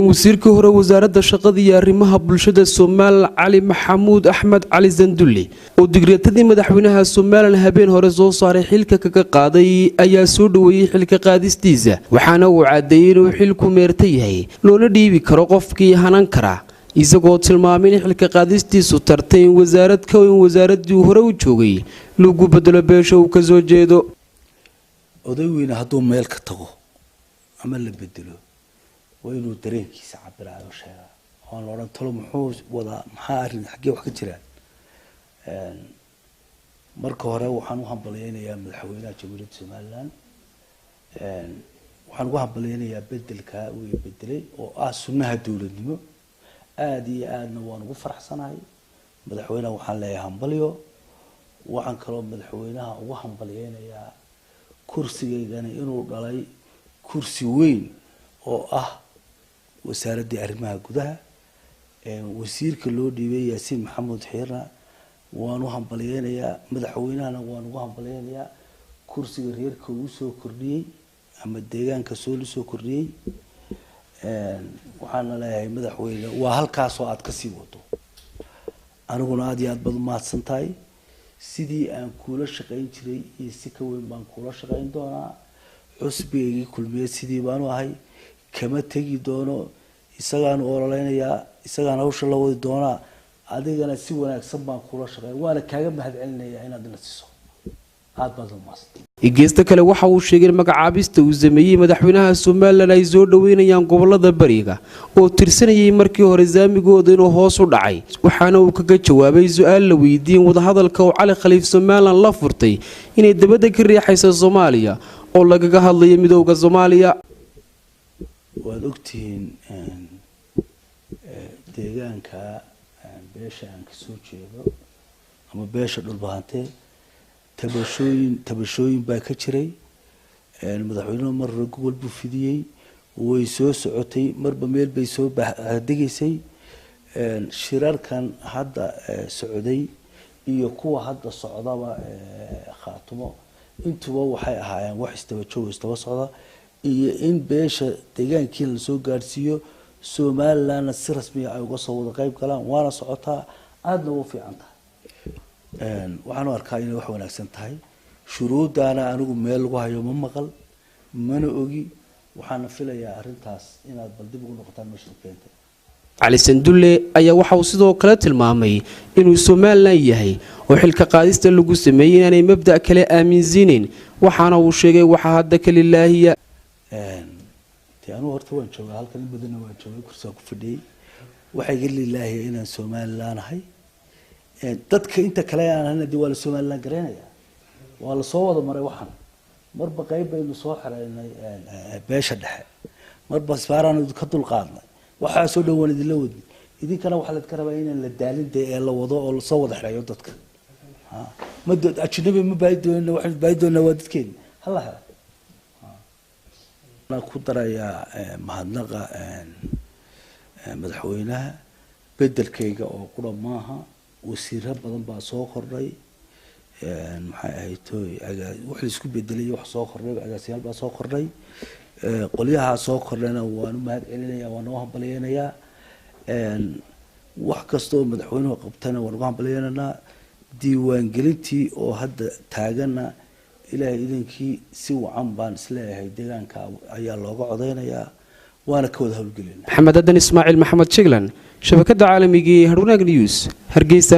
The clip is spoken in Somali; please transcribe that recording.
Wasiirkii hore wasaaradda shaqada iyo arrimaha bulshada Somalilan, Cali Maxamuud Axmed Cali Sandulli, oo digreetadii madaxweynaha Somalilan habeen hore soo saaray xilka kaga qaaday, ayaa soo dhoweeyey xilka qaadistiisa, waxaana uu caddeeyey inuu xilku meerta yahay, loona dhiibi karo qofkii hanan kara, isagoo tilmaamay in xilka qaadistiisu tartay in wasaarad ka in wasaaraddii hore u joogay lagu bedelo beesha uu kasoo jeedo. Oday weyne hadduu meel ka tago ama la bedelo, waa inuu dareenkiisa cabiraayo, sheegaa, oan la odhan talo muxuu wadaa, maxaa arrin, xaggee wax ka jiraan. Marka hore waxaan u hambalyeynayaa madaxweynaha Jamhuuriyadda Somaliland. Waxaan ugu hambalyeynayaa bedelka uu i bedelay oo ah sunnaha dowladnimo. Aada iyo aadna waan ugu faraxsanahay. Madaxweynaha waxaan leeyahay hambalyo. Waxaan kaloo madaxweynaha ugu hambalyeynayaa kursigaygana inuu dhalay kursi weyn oo ah wasaaraddii arrimaha gudaha. Wasiirka loo dhiibay, Yaasiin Maxamuud Xiirna, waan u hambalyeynayaa. Madaxweynahana waan ugu hambalyeynayaa kursiga reerka uu soo kordhiyey ama deegaanka soo lusoo kordhiyey. Waxaana leeyahay, madaxweyne, waa halkaasoo aada kasii wado. Aniguna aada iyo aad baad umahadsan tahay. Sidii aan kuula shaqayn jiray iyo si ka weyn baan kuula shaqayn doonaa. Xusbigaygii Kulmiye sidii baanu ahay, kama tegi doono. Isagaanu ololeynayaa, isagaan hawsha la wadi doonaa. Adigana si wanaagsan baan kuula shaqeyn, waana kaaga mahad celinayaa inaad ina siiso. Aada baad umahadsan. Geesta kale, waxa uu sheegay in magacaabista uu sameeyey madaxweynaha Somalilan ay soo dhoweynayaan gobolada bariga oo tirsanayay markii hore saamigooda inuu hoos u dhacay, waxaana uu kaga jawaabay su-aal la weydiiyey wadahadalka uu Cali Khaliif Somalilan la furtay inay dabadda ka riixaysa Soomaaliya oo lagaga hadlayo midowda Soomaaliya. Waad ogtihiin, deegaanka beesha aan kasoo jeedo ama beesha Dhulbahante tabashooyin baa ka jiray. Madaxweynuhu mar hore gogol buu fidiyey, way soo socotay, marba meel bay soo degaysay. Shirarkan hadda socday iyo kuwa hadda socdaba, Khaatumo, intuba waxay ahaayeen wax isdaba joog, isdaba socda, iyo in beesha deegaankii lasoo gaadhsiiyo, Somalilandna si rasmiya ay uga soo wada qeyb galaan. Waana socotaa, aadna ugu fiican tahay. Waxaan u arkaa inay wax wanaagsan tahay. Shuruuddaana anigu meel lagu hayo ma maqal, mana ogi. Waxaana filayaa arrintaas inaad bal dib ugu noqotaan meesha keentay. Cali Sandulle ayaa waxa uu sidoo kale tilmaamay inuu Somalilan yahay oo xilka qaadista lagu sameeyey inaanay mabda' kale aaminsiinayn, waxaana uu sheegay waxa hadda kalilaahiya. Dee anugu horta waan joogaa halkan, in badanna waan joogay, kursigaa ku fadhiyey. Waxaa iga lilaahiya inaan Somalilan ahay. Dadka inta kale aan ahayna dee waa la Somalilan garaynaya, waa lasoo wada maray. Waxaan marba qayb baynu soo xireynay beesha dhexe, marba isbaaraan ka dulqaadnay. Waxaasoo dhan waan idinla wadnay. Idinkana waxaa laydka rabaa inaan la daalin dee ee la wado oo lasoo wada xereeyo dadka. Ma ajnabi ma baahi doonina, waxaynu baahi doonaa waa dadkeena hala helo. Ku darayaa mahadnaqa madaxweynaha bedelkayga oo qura maaha, wasiiro badan baa soo kordhay. Maxay ahayd toy, wax la isku bedelay, wax soo kordhay, agaasiyaal baa soo kordhay. Qolyahaa soo kordhayna waan u mahad celinaya, waan noo hambalyeynayaa. Wax kasta oo madaxweynuhu qabtana waan ugu hambalyeynaynaa. Diiwaangelintii oo hadda taaganna, Ilaahay idinkii, si wacan baan isleeyahay deegaanka ayaa looga codeynayaa, waana ka wada howlgelina. Maxamed Adan Ismaaciil Maxamed Jiglan, shabakada caalamiga ee Harwanaag News, Hargeysa.